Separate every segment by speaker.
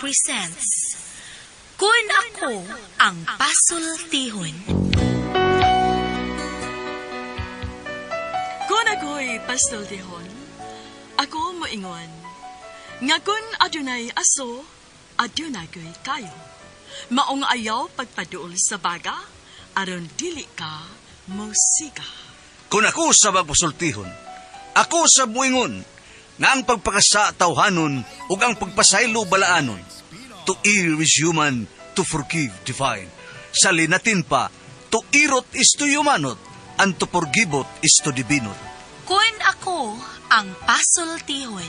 Speaker 1: presents Kun Ako Ang Pasultihon.
Speaker 2: Kung ako'y pasultihon, ako moingon, nga kun adunay aso, adunay ko'y kayo. Maong ayaw pagpaduol sa baga, aron dili ka musika.
Speaker 3: Kung ako sa magpasultihon, ako sa muingon, nga ang pagpakasa tawhanon ug ang pagpasaylo balaanon. To err is human, to forgive divine. Sa linatin pa, to irot is to humanot, and to forgiveot is to divinot.
Speaker 1: Kun ako ang pasultihon.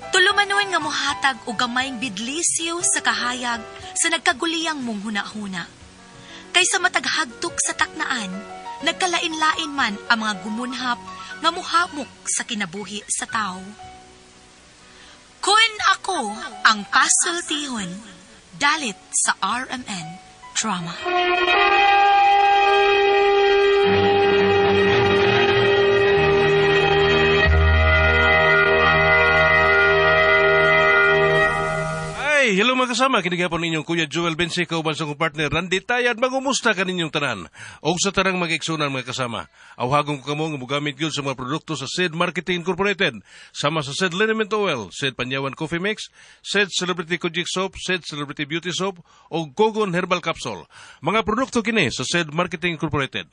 Speaker 1: Tulumanon nga mohatag og gamayng bidlisyo sa kahayag sa nagkaguliyang mong hunahuna. Kaysa mataghagtok sa taknaan, nagkalain-lain man ang mga gumunhap nga muhamok sa kinabuhi sa tao. Kun ako ang pasultihon, dalit sa RMN Drama.
Speaker 4: Ay, hello mga kasama. Kinigapon ninyong Kuya Joel Bensi, kauban sa kong partner Randy Tayad. Mangumusta kaninyong tanan. Og sa tanang mag-iksunan mga kasama. Awhagon ko kamo nga mogamit gyud sa mga produkto sa Sid Marketing Incorporated. Sama sa Sid Liniment Oil, Sid Panyawan Coffee Mix, Sid Celebrity Kojic Soap, Sid Celebrity Beauty Soap, o Gogon Herbal Capsule. Mga produkto kini sa Sid Marketing Incorporated.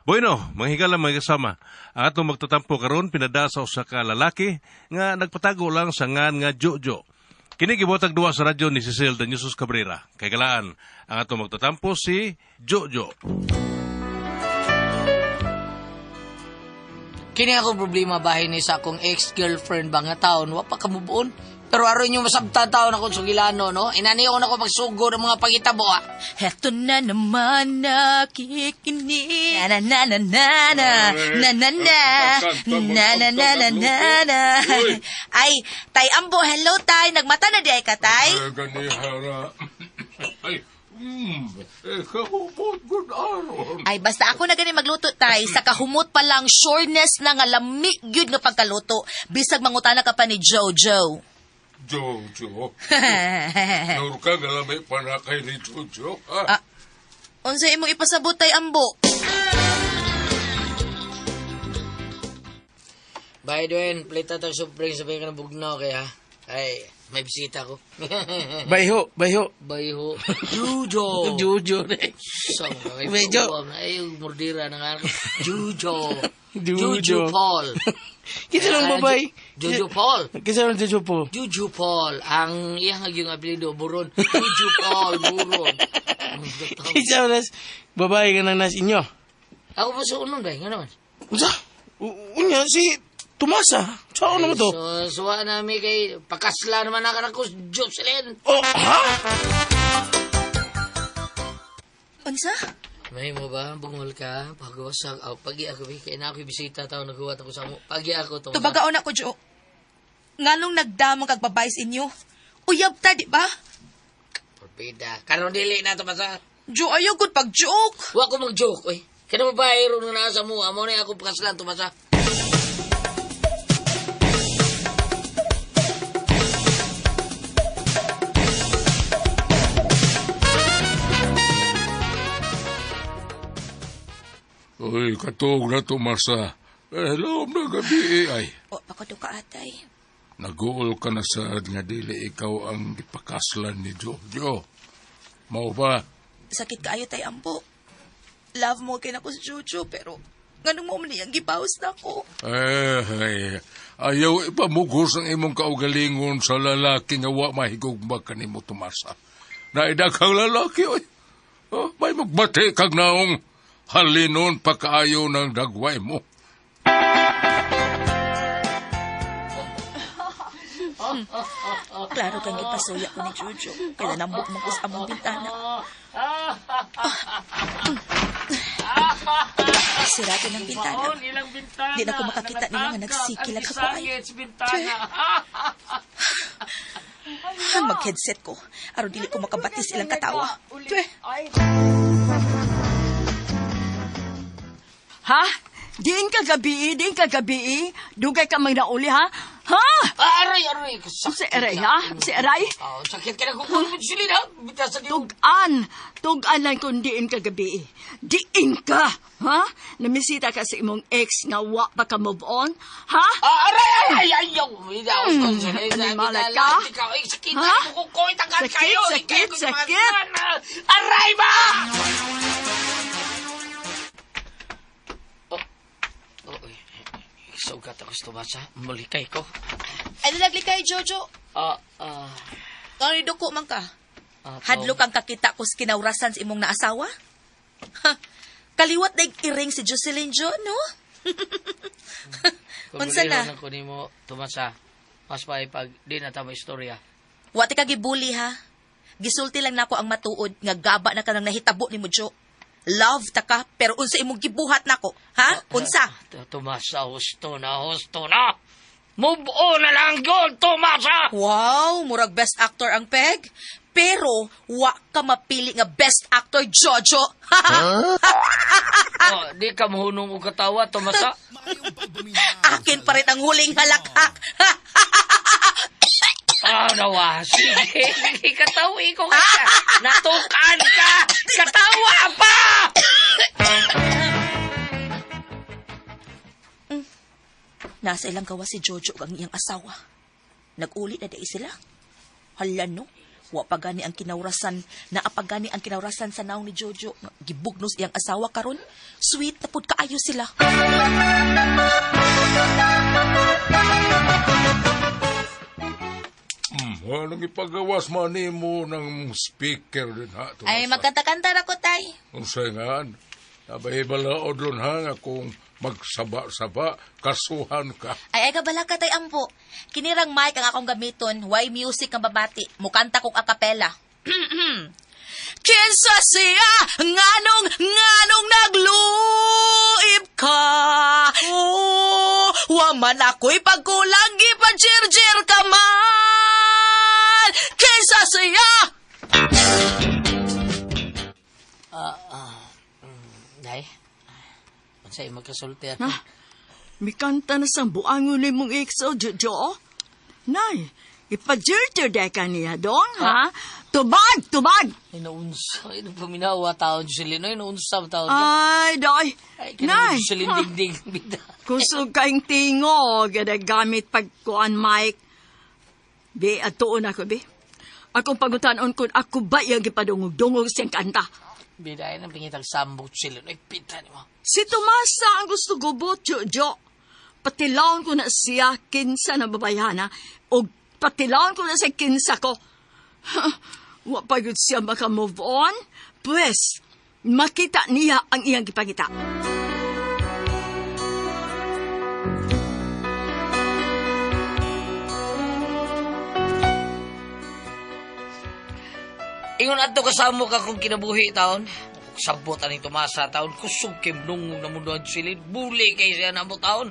Speaker 4: Bueno, mga higala mga kasama, ang atong magtatampo karon pinada sa usa ka lalaki nga nagpatago lang sa ngan nga Jojo. Kini gibotag duwa sa radyo ni Cecil Danyusos Cabrera. Kay galaan, ang atong magtatampo si Jojo.
Speaker 5: Kini ako problema bahin ni sa akong ex-girlfriend ba nga taon, wa pa kamubuon. Pero aron yung masabta taon ako sugilano, no? Inani ako na ko pagsugod ang mga pangitabo, ah.
Speaker 1: Heto na naman nakikinig. Na na na na na na na na na na na na na na. Ay, Tay Ambo, hello Tay. Nagmata na di ay ka, Tay?
Speaker 6: Ganihara. Ay, kahumot good aron.
Speaker 1: Ay, basta ako na gani magluto, Tay. Sa kahumot pa lang, sureness na nga lami gyud nga pagkaluto. Bisag mangutana ka pa ni Jojo.
Speaker 6: Jojo. Nur ka nga lamay pa na kay ni Jojo. Ha?
Speaker 1: Ah. Unsa imong ipasabot, Tay Ambo?
Speaker 5: By the way, plita tag soft drink sabay ka ng bugnaw kaya. Ay, may bisita ko.
Speaker 7: Bayho, bayho.
Speaker 5: Bayho. Jujo.
Speaker 7: Jujo na.
Speaker 5: Sa mga
Speaker 7: Medyo.
Speaker 5: Ay, mordira na nga. Jujo.
Speaker 7: Jujo.
Speaker 5: Juju Paul.
Speaker 7: Kinsa lang babay?
Speaker 5: Juju Paul.
Speaker 7: Kinsa lang Juju Paul?
Speaker 5: Juju Paul. Ang iyang yung apelido, Buron. Juju Paul, Buron.
Speaker 7: Kinsa lang babae ka nang nas inyo?
Speaker 5: Ako pa sa unon ba? Nga naman.
Speaker 7: Unsa? Unya si Tomasa. Saan naman to?
Speaker 5: So, suwa nami kay pakasla naman na ko Jocelyn.
Speaker 7: Oh, ha?
Speaker 1: Unsa?
Speaker 5: May mo ba? Bungol ka? Pagwasag. Oh, pagi ako, kay na ako bisita tao naghuwat ako sa mo. Pagi ako to.
Speaker 1: Tubagaon ako, Jo. Nganong nagdamang kag babae sa inyo? Uyab ta, di ba?
Speaker 5: Porpida. Karon dili na to basa.
Speaker 1: Jo, ayaw gud pag-joke.
Speaker 5: Wa ko mag-joke, oy. Kana babae ron nga nasa mo. Amo na ako pakaslan to basa.
Speaker 6: Uy, katuog na Tomasa. Hello, na gabi ay.
Speaker 1: O, pakato ka, atay.
Speaker 6: Naguol ka na sa nga dili ikaw ang gipakaslan ni Jojo. Mao ba?
Speaker 1: Sakit kaayo, Tay Ambo. Love mo kay nako si Jojo, pero nganong mo man niyang gibawas na ako.
Speaker 6: Eh, ay, ayaw ipamugos ang imong kaugalingon sa lalaki nga wa mahigugma kanimo Tomasa. Naidaghang lalaki, oy. Oh, may magbati kag naong halinon pa kaayo ng dagway mo.
Speaker 1: Klaro kang ipasuya ko ni Jojo. Kaya nambok mo ko sa among bintana. Sirado ng bintana. Di na ko makakita nila nga nagsikilag ako ay. Mag-headset ko. Aron dili ko makabatis ilang katawa. Twe.
Speaker 2: Ha? Diin ka gabi, diin ka gabi. Dugay ka may nauli, ha? Ha?
Speaker 5: Aray, aray. Sakit
Speaker 2: Si Aray, ha? Si Aray?
Speaker 5: Oh, sakit ka na kung kuno mo Jocelyn, ha? Bita sa diyo.
Speaker 2: Tugan! Tugan lang kung diin ka gabi. Diin ka! Ha? Namisita ka sa imong ex nga wa pa ka move on? Ha?
Speaker 5: Ah, aray, aray, ayaw.
Speaker 2: Animala ka?
Speaker 5: Ay, sakit.
Speaker 2: Ha?
Speaker 5: Kukoy, tagan
Speaker 2: Sakit,
Speaker 5: kayo.
Speaker 2: sakit, sakit.
Speaker 5: Aray ba? Oh, oh, eh, sugat ako sa Tomasa. Mulikay ko.
Speaker 1: Ay, nalagli kay Jojo.
Speaker 5: Ah, ah,
Speaker 1: Ano duko man ka?
Speaker 5: ah,
Speaker 1: Hadlok ang kakita ko sa kinawrasan sa imong naasawa? Ha, kaliwat na iring si Jocelyn Jo, no? Unsa na?
Speaker 5: Kung nimo, Tomasa, mas pa pag di na tama istorya.
Speaker 1: Wa ti ka gibuli ha. Gisulti lang nako ang matuod nga gaba na ka nang nahitabo nimo Jo. Love ta ka pero unsa imong gibuhat nako, ha? Unsa?
Speaker 5: Tomasa, husto na, husto na! Move on na lang yun, Tomasa!
Speaker 1: Wow, murag best actor ang peg. Pero wa ka mapili nga best actor Jojo.
Speaker 5: Oh, di ka mahunong og katawa, Tomasa.
Speaker 1: Akin pa rin ang huling halakhak.
Speaker 5: Ah, nawa. Sige, sige, katawi ko ka. Natukan ka! Katawa pa!
Speaker 1: Nasa ilang gawa si Jojo ug ang iyang asawa. Nag-uli na dai sila. Hala no, wa pa gani ang kinawrasan, naa pa gani ang kinawrasan sa naong ni Jojo. Nga gibugnos iyang asawa karon. Sweet na pud kaayo sila.
Speaker 6: Anong ipagawas man nimo ng speaker din ha, Tomasa?
Speaker 1: Ay, magkanta-kanta ra ko tay.
Speaker 6: Unsay nga, nabahibalaod lun ha, nga kung magsaba-saba, kasuhan ka.
Speaker 1: Ay, ay kabala ka tay ampo. Kinirang mic ang akong gamiton, why music ang babati. Mukanta kog akapela. Kinsa siya nganong nganong nagluib ka. Oh, wa man ako'y pagkulang gipajirjir ka man. Kinsa siya?
Speaker 5: Day, unsay magkasulti
Speaker 2: Ha? Mikanta na sang buangon ni mong ex, oh, Jojo. Nay, ipajirtir ka niya dong, ha? Tubag, tubag!
Speaker 5: Ay, naunsa. Ay, nagpaminawa taon, Jocelyn. Ay, naunsa taon.
Speaker 2: Ay, doy.
Speaker 5: Ay,
Speaker 2: Nay,
Speaker 5: kinang Jocelyn
Speaker 2: ha?
Speaker 5: dingding. Bida.
Speaker 2: Kusog kaing tingo, gadagamit pagkuan, Mike. Be, atuon ako, be. Akong pagutanon kung ako ba iyang gipadungog-dungog siyang kanta.
Speaker 5: Bida, ay, nang pingitang sambot, Jocelyn. Ay, pita ni mo.
Speaker 2: Si Tomasa ang gusto gubot, Jojo. Patilaon ko na siya kinsa na babayhana o patilaon ko na siya kinsa ko. Wa pa yun siya makamove on. Pwes, makita niya ang iyang gipangita.
Speaker 5: Ingon adto kasamo ka kung kinabuhi taon. Sabot aning Tomasa taon. Kusog kay nungong na mundo ang silid. Buli kay siya na mo taon.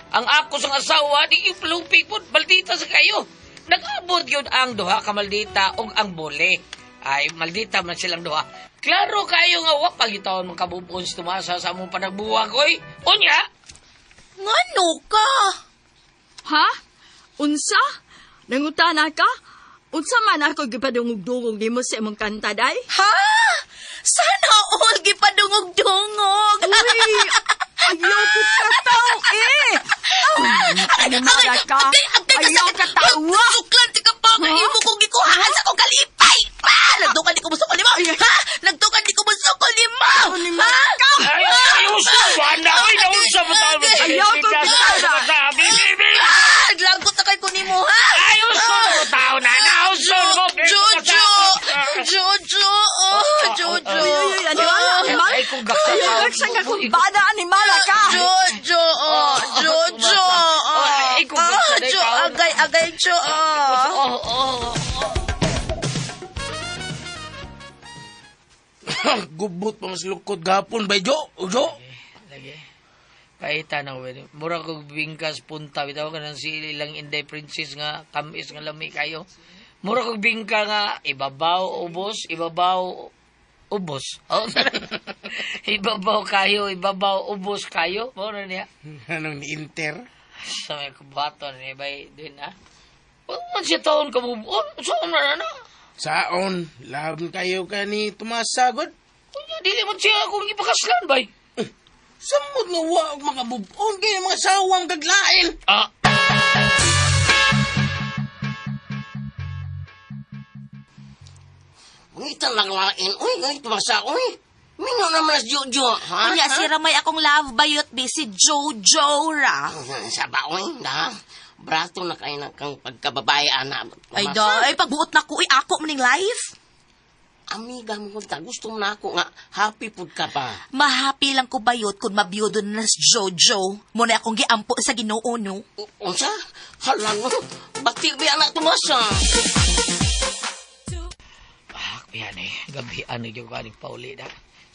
Speaker 5: Ang ako sang asawa, di yung palupik po. Maldita sa kayo. Nag-abot yun ang duha ka maldita og ang buli. Ay, maldita man silang duha. Klaro kayo nga wa pagitaon mong kabubon si Tomasa sa among panagbuwag, oy. Unya,
Speaker 1: Ngano ka?
Speaker 2: Ha? Unsa? Nangutana ka? Unsa man ako gipadungog-dungog nimo sa imong kanta, day?
Speaker 1: Ha? Sana all gipadungog-dungog.
Speaker 2: Uy, ayaw ko kataw eh! Animala ka! Ayaw ka tawa!
Speaker 1: Suklan ti ka pa nga
Speaker 2: Ha?
Speaker 1: imo kong gikuhaan sa akong kalipay pa. Nagtukan di ko musukol nimo. Ha? Nagtukan di ko musukol nimo.
Speaker 2: Animala ka!
Speaker 5: Ay, ayaw sa wala, oy, naunsa mo taon.
Speaker 2: Ayaw ko bitara.
Speaker 1: Ah, naglagot na kay ko nimo ha.
Speaker 5: Ayaw sa mo taon na, naunsa mo.
Speaker 1: Jojo! Jojo! Oh, Jojo!
Speaker 2: Ay, ay, ay, animala, animala!
Speaker 5: Ay, kung gaksa
Speaker 2: Ayaw,
Speaker 5: ka.
Speaker 2: gaksa ka kung bada, animala ka!
Speaker 1: Jojo! Oh, Jojo!
Speaker 5: Oh, ay, kung gaksa na
Speaker 1: Jo,
Speaker 5: ikaw.
Speaker 1: agay, agay, Jo! Oh.
Speaker 5: Oh, oh,
Speaker 7: Gubot pa mas lukod gapon bay Jo. Jo.
Speaker 5: Lagi. Paita na ko. Mura kog bingkas punta. Bitaw ka ng si ilang Inday Princess nga kamis nga lami kayo. Mura kog bingka nga ibabaw ubos, ibabaw ubos. Oh, ibabaw kayo, ibabaw ubos kayo. Mao na niya.
Speaker 7: Anong ni Inter?
Speaker 5: Sa may kubaton ni bay din ha. Wa man siya taon ka bubon. Saan na na?
Speaker 7: Saon, laban kayo ka ni Tomasa, god.
Speaker 5: Unya dili man siya akong ipakaslan bay.
Speaker 7: Samot nga wa og makabubon kay mga sawang kaglain.
Speaker 5: Ah,
Speaker 8: Ngita lang lain. Uy, ngay Tomasa, uy. Minyo naman as Jojo, ha?
Speaker 1: Unya si Ramay akong love bayot be si Jojo ra.
Speaker 8: Saba, uy, na. Brato na kayo na kang pagkababae, ana.
Speaker 1: Ay da, ay pagbuot na ko, ay ako maning life.
Speaker 8: Amiga mo kung gusto mo na ako nga, happy pud ka pa.
Speaker 1: Mahappy lang ko bayot kung mabiyudo na si Jojo. Muna akong giampo sa Ginoo no.
Speaker 8: Unsa? Hala no. Bati ba anak Tomasa?
Speaker 5: ah, yan eh. Gabihan na yung kaning pauli na.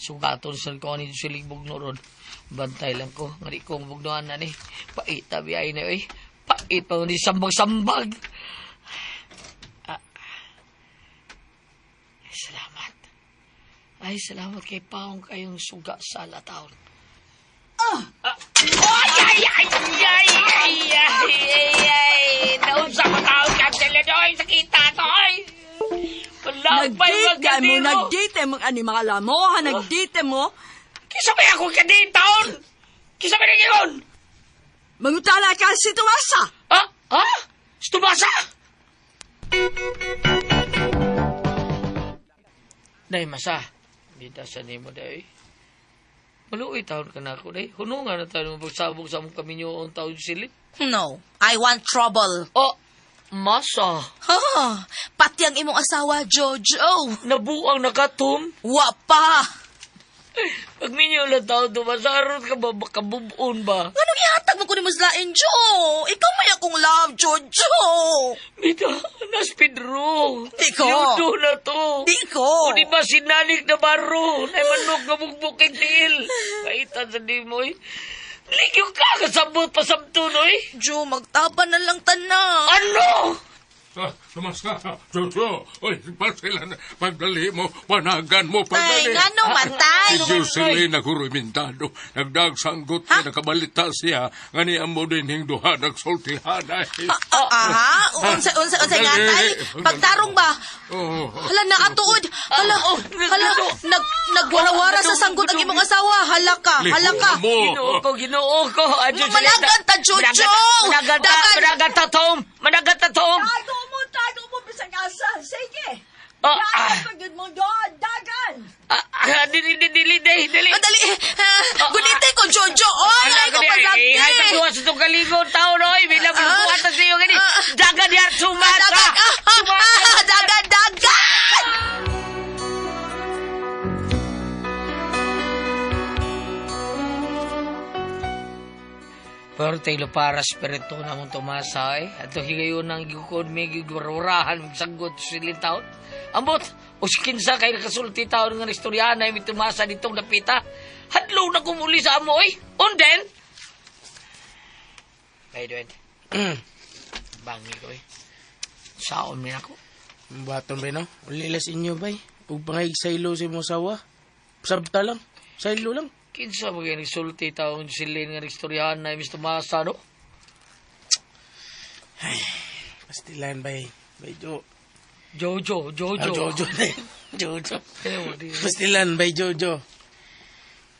Speaker 5: Sugaton sa ko ni silig bugno ron. Bantay lang ko. Nga di kong bugnoan na ni. Pait tabi ay na eh. Pait pa ni sambag-sambag. Ah. Ay, salamat. Ay, salamat kay Paong kayong suga sa lataon. Ah! Ay, ay, ay, ay, ay, ay, ay, ay. Naunsa ko taon ka, Seledoy, sakita to, ay. Wala pa'y
Speaker 2: Nagdate ka mo,
Speaker 5: magkadiro.
Speaker 2: nagdate mo ang animal mo, ha, nagdate mo.
Speaker 5: Kisa may ako kadate taon? Kisa may nagingon?
Speaker 2: Mangutala ka si Tomasa.
Speaker 5: Ha? Ha? Si Tomasa? Day, masa. Dita sa nimo, day. Maluoy taon ka na ako, day. Hunungan na tayo mapagsabog sa among kaminyoon taon silip.
Speaker 1: No, I want trouble.
Speaker 5: Oh, masa.
Speaker 1: Ha, pati ang imong asawa, Jojo.
Speaker 5: Nabuang nakatum.
Speaker 1: Wa pa.
Speaker 5: Pag minyo lang taon, dumasaron ka ba, kabubon ba?
Speaker 1: Anong ihatag mo ko ni Muslain, Jo? Ikaw may akong love, Jojo.
Speaker 5: Bita, nas Pedro.
Speaker 1: Di ko.
Speaker 5: Yudo na to.
Speaker 1: Di ko.
Speaker 5: O di ba sinalik na baro? Na manok nga bugbok kay tiil. Kaitan sa di mo eh. Ligyo ka, kasabot pa sabto no eh.
Speaker 1: Jo, magtaba na lang tanan.
Speaker 5: Ano?
Speaker 6: Ah, Tomasa, Jojo, oy, pasilan, pagdali mo, panagan mo,
Speaker 1: Ay,
Speaker 6: pagdali.
Speaker 1: ngano man tay?
Speaker 6: Si Jocelyn naghurumentado, nagdagsanggot niya, nakabalita siya, nga niya mo din hing duha, nagsultihan ay.
Speaker 1: Ah, aha, unsa unsa unsa nga tay? Pagtarong ba?
Speaker 6: Oo.
Speaker 1: Hala naatuod. Hala, hala nag nagwarawara sa sanggot ang imong asawa. Hala ka, hala ka.
Speaker 6: Liho mo.
Speaker 5: Ginoo ko, ginoo ko. Adyo,
Speaker 1: Managan ta, Jojo!
Speaker 5: Managan ta,
Speaker 1: Dagan!
Speaker 5: managan ta, Tom. Managan ta, Tom.
Speaker 2: Tago mo, tago mo, bisag asa. Sige.
Speaker 5: Ah,
Speaker 2: Dagan
Speaker 5: ah.
Speaker 2: pagod mo doon, dagan.
Speaker 5: Ah, ah, dili, dili, dili, dili, dili.
Speaker 1: Ah, dali. Ah, Gunitin ko, Jojo. Oy, ay ko pasakit.
Speaker 5: Ay, pagduwa sa itong kalingon, tao, no? Bilang
Speaker 1: Ah.
Speaker 5: buhat na siyo, gani.
Speaker 1: Ah.
Speaker 5: Dagan yar, sumata.
Speaker 1: Dagan, ah, ah, ah, dagan, dagan.
Speaker 5: Pero tayo para spirito na mong tumasa eh. At higayon ng gikon may gigwarurahan magsanggot sa siling taon. Ambot, o si kinsa kay nakasulti taon nga istoryahan ay may tumasa ditong napita. Hadlaw na kumuli sa amo eh. Unden! By the way, bangi ko eh. Saon mi ako.
Speaker 7: Baton ba no? Ulilas inyo bay. Ug pangayig saylo sa imong asawa. Sabta lang. Saylo lang.
Speaker 5: Kinsa ba kayo nagsulti taon silin nga istoryahan na may tumasa no?
Speaker 7: Pastilan bay. Bay Jo.
Speaker 5: Jojo, Jojo.
Speaker 7: Ah, Jojo na yun. Jojo.
Speaker 5: Ewan, di.
Speaker 7: Pastilan bay Jojo.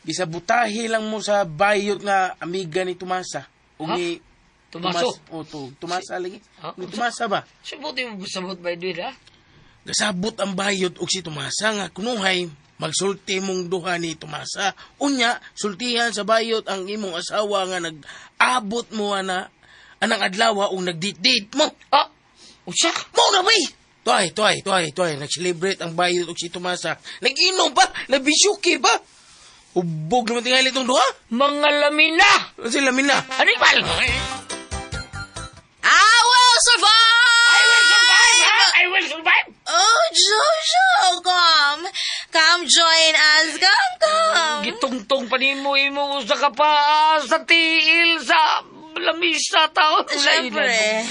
Speaker 7: Bisa butahi lang mo sa bayot nga amiga ni Tomasa. Ug
Speaker 5: Ha?
Speaker 7: ni
Speaker 5: Tomaso?
Speaker 7: Tomas, o to, Tomasa lagi.
Speaker 5: Ha?
Speaker 7: Ni Tomasa ba?
Speaker 5: Sabot yung sabot by the way, ha?
Speaker 7: Gasabot ang bayot og si Tomasa nga kunuhay magsulti mong duha ni Tomasa. Unya, sultihan sa bayot ang imong asawa nga nag-abot mo ana anang adlaw og nagdate-date mo.
Speaker 5: Ah, usa?
Speaker 7: Mo na bay! Tuay, tuay, tuay, tuay. Nag-celebrate ang bayot og si Tomasa. Nag-inom pa! Nabisyuki pa! Hubog naman tingali itong duha.
Speaker 5: Mga lamina!
Speaker 7: Sila mina.
Speaker 5: Animal!
Speaker 1: I will survive!
Speaker 5: I will survive! Ha? I will survive!
Speaker 1: Oh, Jojo, come. Come join us. Come, come.
Speaker 5: Gitungtong pa nimo imo usa ka pa sa tiil sa lamisa tao.
Speaker 1: Siyempre.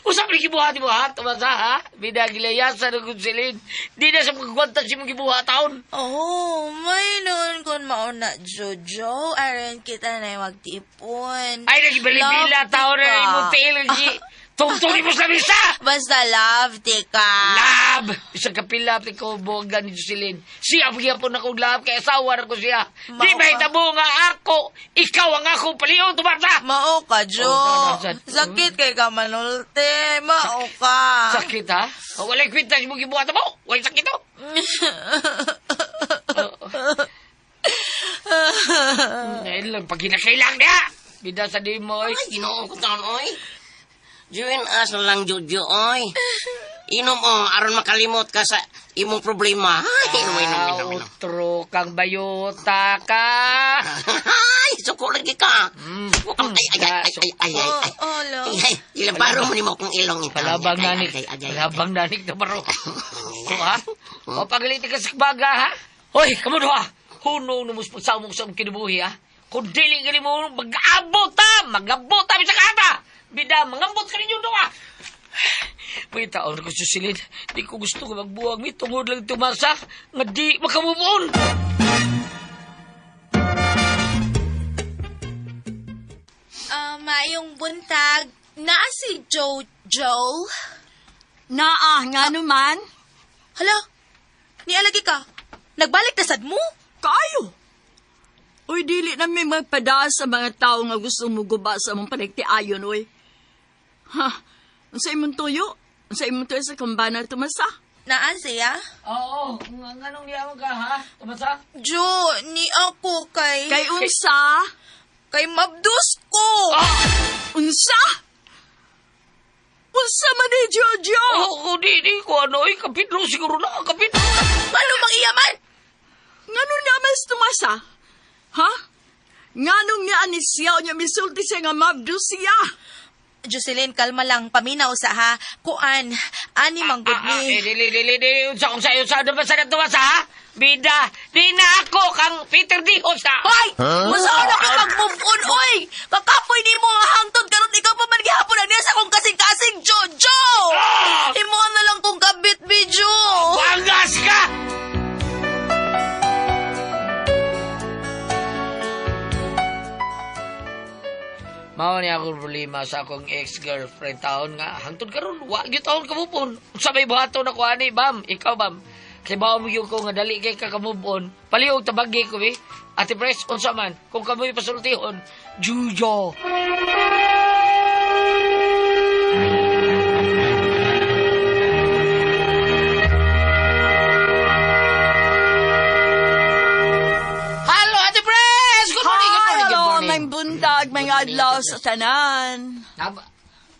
Speaker 5: Usap ni gibuhat mo ha, Tomasa ha? Binagilayasan ng konsilin. Di na sa magkwanta si mong gibuhat taon.
Speaker 9: Oh, may noon kung mauna, Jojo. Aron kita na magtipon.
Speaker 5: Ay, nagibalibila
Speaker 9: Love
Speaker 5: taon na
Speaker 9: ka.
Speaker 5: imong tiil lagi. Tungtong mo sa misa!
Speaker 9: Basta love, tika.
Speaker 5: Lab! Isang kapilap ni ko buwagan ni Jocelyn. Siya pagyapon akong lab kay asawa na ko siya.
Speaker 9: Mao
Speaker 5: Di
Speaker 9: ka.
Speaker 5: ba hitabo nga ako? Ikaw ang akong paliw, Tomasa!
Speaker 9: Mao ka, Jo.
Speaker 5: Oh, saan, saan?
Speaker 9: Sakit kay ka manulte. Mao ka.
Speaker 5: Sakit ha? Oh, walay kwenta si mong gibuhat mo. Walay sakit oh. Ngayon lang, pag kinakailang niya. Bida sa di mo, oy.
Speaker 8: Ay, ginoo ko taon, oy. Join us na lang, Jojo, oy. Inom, oh, aron makalimot ka sa imong problema. Ay, inom, inom, inom, inom.
Speaker 5: Outro kang bayota ka.
Speaker 8: Ay, suko lagi ka. Suko ka. Ay, ay, ay, ay, ay, ay, ay.
Speaker 9: Oh, oh, lo.
Speaker 8: Ay, ay, ilabaro mo ni mo kung ilong ito.
Speaker 5: Palabang
Speaker 8: Ay, ay,
Speaker 5: nanik.
Speaker 8: ay, ay, ay, ay.
Speaker 5: Palabang nanik na baro. Ko ha? O pagalitin ka sa baga ha? Hoy, kamo duha. Hunong na mo sa among sa among kinabuhi ha? Kung dili ka nimo mag-abot ta, mag-abot ta bisag ata. Bida, mangambot ka ninyo duha. May taon ko susilid. Di ko gusto nga magbuwag mi tungod lang tumasa nga di makamove on.
Speaker 9: Ah, maayong buntag. Naa si Jojo.
Speaker 2: Naa, nga naman.
Speaker 1: Hala, nialagi ka. Nagbalik na sad mo?
Speaker 2: Kayo! Uy, dili na may magpada sa mga tao nga gusto mo guba sa mong panagtiayon, uy. Ha? Unsa imong tuyo? Unsa imong tuyo sa kambana tumasa?
Speaker 9: Naa siya?
Speaker 5: Oo, nganong niya ka ha? Tumasa?
Speaker 9: Jo, ni ako kay...
Speaker 2: Kay unsa?
Speaker 9: Kay mabdus ko.
Speaker 2: Unsa? Unsa man ni Jojo?
Speaker 5: Oo, di, di ko ano, eh, kapitlo siguro na, kapitlo na.
Speaker 9: Ano mang iyaman?
Speaker 2: Ngano naman si tumasa? Ha? Nganong nga ni siya o niya misulti siya nga mabdo siya?
Speaker 9: Jocelyn, kalma lang. Paminaw sa ha. Kuan, ani manggod
Speaker 5: Ah, eh,
Speaker 9: ni.
Speaker 5: dili, dili, dili, unsa, unsa, unsa, ano ba sa tumasa ha? Bida, di na ako kang Peter Dios ha?
Speaker 9: Hoy! Masaon ako mag-move on, oy! Kakapoy ni mo nga hangtod karon ikaw pa man gihapon ang niya sa akong kasing-kasing, Jojo!
Speaker 5: Ah!
Speaker 9: Imo na lang kong kabit, Bijo!
Speaker 5: Bangas ka! Mao ni akong problema sa akong ex-girlfriend taon nga hangtod karon wa gyud taon kamupon. Unsa may buhaton ako ani, bam? Ikaw bam. Kay bawo mo gyud ko nga dali kay ka kamove on. Palihog tabagi ko bi. Ate Pres, unsa man kung kamoy pasultihon, Jujo. Hello, Ate Pres! Good morning, good morning,
Speaker 2: Hi,
Speaker 5: good
Speaker 2: hello,
Speaker 5: morning.
Speaker 2: may buntag, may adlaw sa tanan.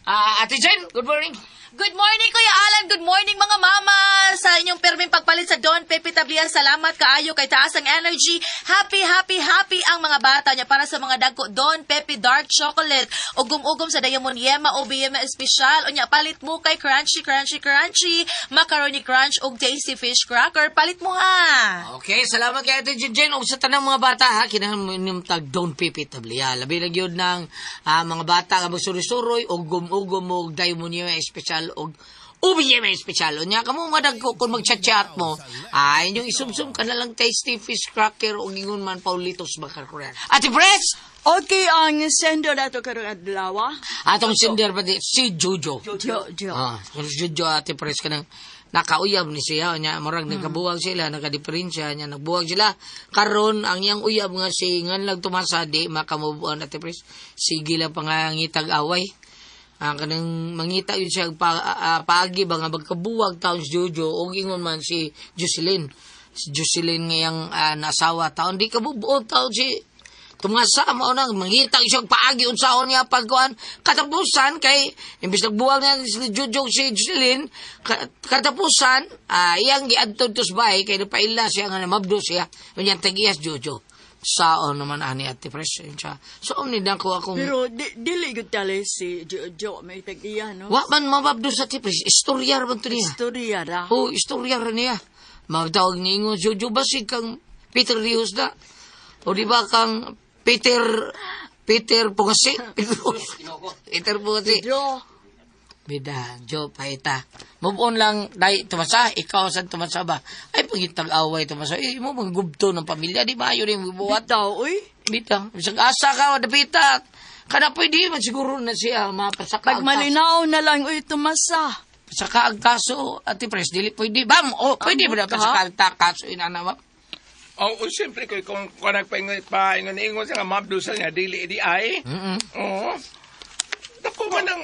Speaker 5: Ate Jen, good morning.
Speaker 1: Good morning, Kuya Alan. Good morning, mga mama. Sa inyong perming pagpalit sa Don Pepe Tablia, salamat kaayo kay taas ang energy. Happy, happy, happy ang mga bata niya para sa mga dagko Don Pepe Dark Chocolate. Ugom-ugom sa Diamond Yema o BM Espesyal. Unya, palit mo kay Crunchy, Crunchy, Crunchy, Macaroni Crunch ug Tasty Fish Cracker. Palit mo ha.
Speaker 5: Okay, salamat kay Ate Jen Jen. Og sa tanang mga bata ha, kinahanglan mo inyong tag Don Pepe Tablia. Labi na gyud ng mga bata nga magsuroy-suroy og gum-ugom og Diamond Yema Espesyal og Ubi Yema Espesyal. Unya kamo madagko kung mag-chat-chat mo, ay inyong isumsum ka na lang Tasty Fish Cracker og ingon man Paulitos Macaroni. Ate Pres!
Speaker 2: Okay, ang sender nato karong adlaw. ah.
Speaker 5: Atong sender ba di si Jojo.
Speaker 2: Jojo.
Speaker 5: Ah, si Jojo Ate Pres kanang nakauyab ni siya nya murag nagkabuwag sila nakadiferensya nya nagbuwag sila karon ang iyang uyab nga si nganlag tumasa di makamove on Ate Pres sige lang pangangitag away ang kanang mangita yun siya paagi ba nga magkabuwag taon si Jojo og ingon man si Jocelyn si Jocelyn ngayang nasawa taon di kabubuo taon si Tumasa mao nang mangita siya og paagi unsaon niya pagkuan katapusan kay imbis nagbuwag niya si Jojo si Jocelyn katapusan iyang giadto to sa bahay kay napaila siya nga namabdo siya unya tag-iyas Jojo saon naman ani Ate Pres siya so omni dan ko akong
Speaker 2: Pero dili gud tali si Jojo may tag-iya, no?
Speaker 5: wa man mababdo sa Ate Pres istorya ra man to niya.
Speaker 2: Istorya ra.
Speaker 5: Oh, istorya ra niya. Magtawag ni Ingon Jojo basig kang Peter Rios na. O di ba kang Peter Pungasi? Peter Pungasi.
Speaker 2: Pedro.
Speaker 5: Bida, Jo, paita. Move on lang, dahil Tumasa, ikaw sa Tumasa ba? Ay, pagitag away, Tumasa. Eh, mo, mga gubto ng pamilya, di ba? Yun yung buhat.
Speaker 2: Bitaw, uy.
Speaker 5: Bita, bisag asa ka, dapita. Kana pwede man siguro na siya mapasaka.
Speaker 2: Pag malinaw na lang, uy, Tumasa.
Speaker 5: Pasaka ang kaso, Ate Pres, dili pwede. Bam, oh, pwede ba na
Speaker 2: Ambot ka?
Speaker 5: pasaka ang kaso, inana ba?
Speaker 10: Oo, oh, siyempre ko kung nagpaingon ingon sa nga mabdusan niya dili di ay. Oo. Dako man ang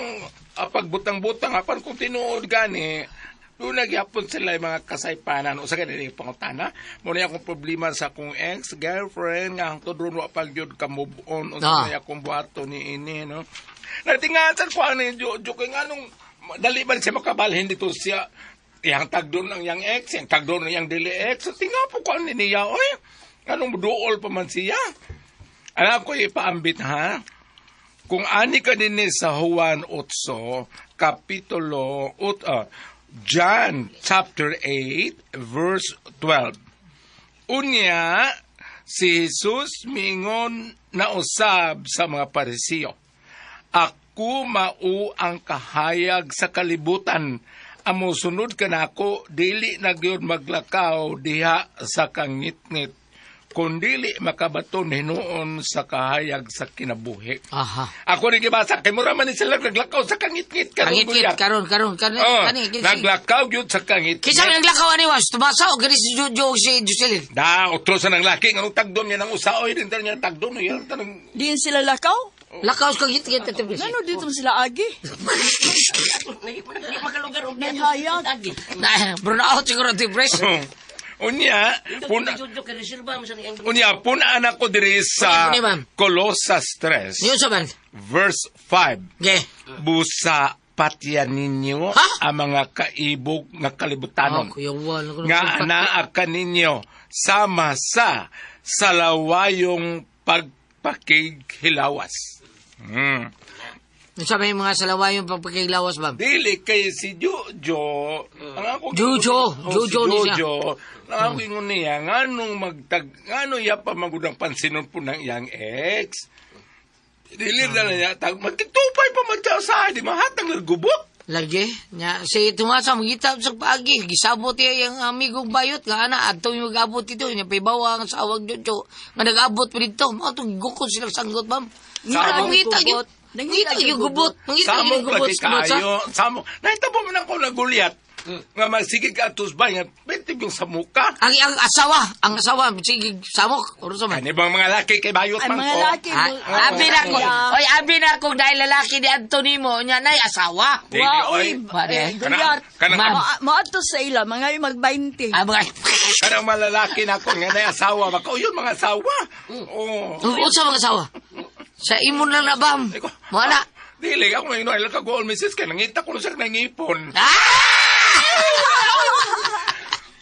Speaker 10: pagbutang-butang apan kung tinuod gani doon nagyapon sila yung mga kasaypanan o sa ganun yung pangutana. Muna akong problema sa akong ex-girlfriend nga hangtod ron wa pag yun ka move on o sa ah. Akong buhato ni ini, no? Natingasan ko ano yung Jojo kay nganong dali ba siya makabalhin dito siya iyang tagdon ang iyang ex, iyang tagdon ang iyang dili ex. So, tinga po ko ano niya, oy. Anong duol pa man siya. Alam ko ipaambit ha. Kung ani ka din sa Juan 8, Kapitulo, John chapter 8, verse 12. Unya, si Jesus mingon na usab sa mga Parisiyo. Ako mao ang kahayag sa kalibutan. Amo sunod ka nako, dili na gyud maglakaw diha sa kangitngit, kundili makabaton hinuon sa kahayag sa kinabuhi.
Speaker 5: Aha.
Speaker 10: Ako rin gibasa, kay mura man ni sila naglakaw sa kangitngit karon.
Speaker 5: Kangitngit,
Speaker 10: Gulyat.
Speaker 5: karon, karon, karon,
Speaker 10: Oh,
Speaker 5: kani, kani.
Speaker 10: naglakaw gyud sa kangitngit.
Speaker 5: Kinsa man naglakaw ani was? Tumasa o gani si Jojo o si Jocelyn?
Speaker 10: Da, otro sa nang laki, nganong tagdom niya ng usaoy, din niya tagdom, niya tanong.
Speaker 2: Diin sila lakaw?
Speaker 5: Lakaw sa kangitngit, Ate Pres.
Speaker 2: Ngano dito sila agi?
Speaker 8: Di makalugar og
Speaker 2: Nahayag.
Speaker 5: Na, burn out siguro, Ate Pres.
Speaker 10: Unya, puna,
Speaker 8: Jojo kay reserva mo sa niyang
Speaker 10: unya, punaan ako diri sa
Speaker 5: Puni, ma'am.
Speaker 10: Colosas 3,
Speaker 5: Niyo sa man?
Speaker 10: verse 5.
Speaker 5: Okay.
Speaker 10: Busa patyan ninyo
Speaker 5: Ha?
Speaker 10: ang mga kaibog nga kalibutanon.
Speaker 5: Oh, Kuya Juan, ako
Speaker 10: Nga anaa kaninyo sama sa salawayong pagpakighilawas.
Speaker 5: Sa may mga salawayong pagpakiglawas, ma'am.
Speaker 10: Dili kay si Jojo, ang ako
Speaker 5: Jojo,
Speaker 10: Oh,
Speaker 5: Jojo
Speaker 10: si
Speaker 5: ni siya.
Speaker 10: Jojo, ang ako ingon niya nganong magtag ngano iya pa magudang pansinon po ng iyang ex. Dili na lang niya tag magtitupay pa man siya sa di mahatag ng gubot.
Speaker 5: Lagi, nya si Tumasa mangita sa paagi, gisabot niya yung amigong bayot nga ana adto yung mag-abot dito, nya pibawa ang sawag Jojo nga nag-abot pa dito. Mao tong gukod sila sanggot, ma'am.
Speaker 10: Samok.
Speaker 5: Mangita gyud. Mangita gyud gubot. Mangita gyud
Speaker 10: Samok
Speaker 5: gubot
Speaker 10: lagi
Speaker 5: sa Tumasa.
Speaker 10: kayo. Samok. Nahitabo man ako na gulyat. Nga magsige ka atos bay nga pwede yung samuka.
Speaker 5: Ang asawa sige samok oro sa man.
Speaker 10: Ani bang mga laki kay bayot
Speaker 2: Ang
Speaker 10: man
Speaker 2: mga
Speaker 10: ko.
Speaker 2: laki
Speaker 5: Ah,
Speaker 2: mo.
Speaker 5: abi na ko.
Speaker 2: Kuya.
Speaker 5: Oy, abi na ko dahil lalaki ni Anthony mo, nya nay asawa.
Speaker 10: Dili,
Speaker 2: Wa,
Speaker 10: oy.
Speaker 2: uy,
Speaker 5: Pare.
Speaker 2: eh, Gulyat.
Speaker 10: Kanang-
Speaker 2: Maadto sa ila, mga yung mag-20.
Speaker 5: Ah, mga
Speaker 10: Kanang malalaki na ako nga na asawa baka yun mga asawa. Oo.
Speaker 5: Unsa mga asawa? Sa imon lang na bam.
Speaker 10: Iko.
Speaker 5: Mo ana.
Speaker 10: Dili ako may inuhay lang kagool misis kay nangita ko na siya nangipon.
Speaker 5: Ah!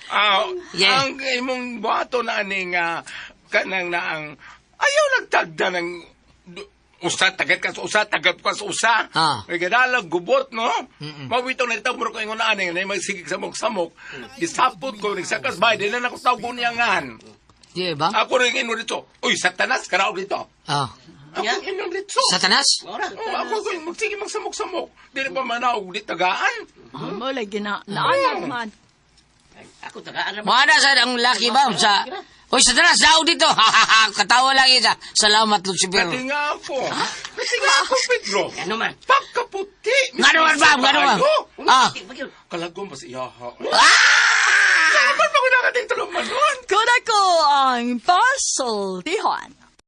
Speaker 10: Ah,
Speaker 5: Yeah.
Speaker 10: ang imong buhato na ani nga kanang na ang ayaw nagtagda ng usa tagat ka sa usa tagat ka sa usa.
Speaker 5: Ah.
Speaker 10: May gadalag gubot no. Mawito na itaw ko ingon ani nga magsigig samok-samok. Gisapot ko nagsakas bay di na nako tawgon niyangan.
Speaker 5: Di ba?
Speaker 10: Ako rin ingon dito. Uy, satanas karaog dito.
Speaker 5: Ah.
Speaker 10: Ako ingon dito.
Speaker 5: Satanas?
Speaker 10: Oh, ako ko magsige magsamok-samok. Dili pa manaog di tagaan.
Speaker 2: Mo lagi na naanak man.
Speaker 8: Ako tagaan
Speaker 5: Mo ana sa ang laki bam sa Hoy, Satanas, daw dito. Katawa lang isa. Salamat, Lucifer.
Speaker 10: Kasi nga ako. Kasi nga ako, Pedro.
Speaker 8: Ano man?
Speaker 10: Pagkaputi.
Speaker 5: Nga naman, bam, nga naman. Ah.
Speaker 10: Kalagom ba sa iyaha?
Speaker 5: Ah!
Speaker 10: Saan ba ko nakating tuluman nun?
Speaker 2: Kuna ko ang pasultihon.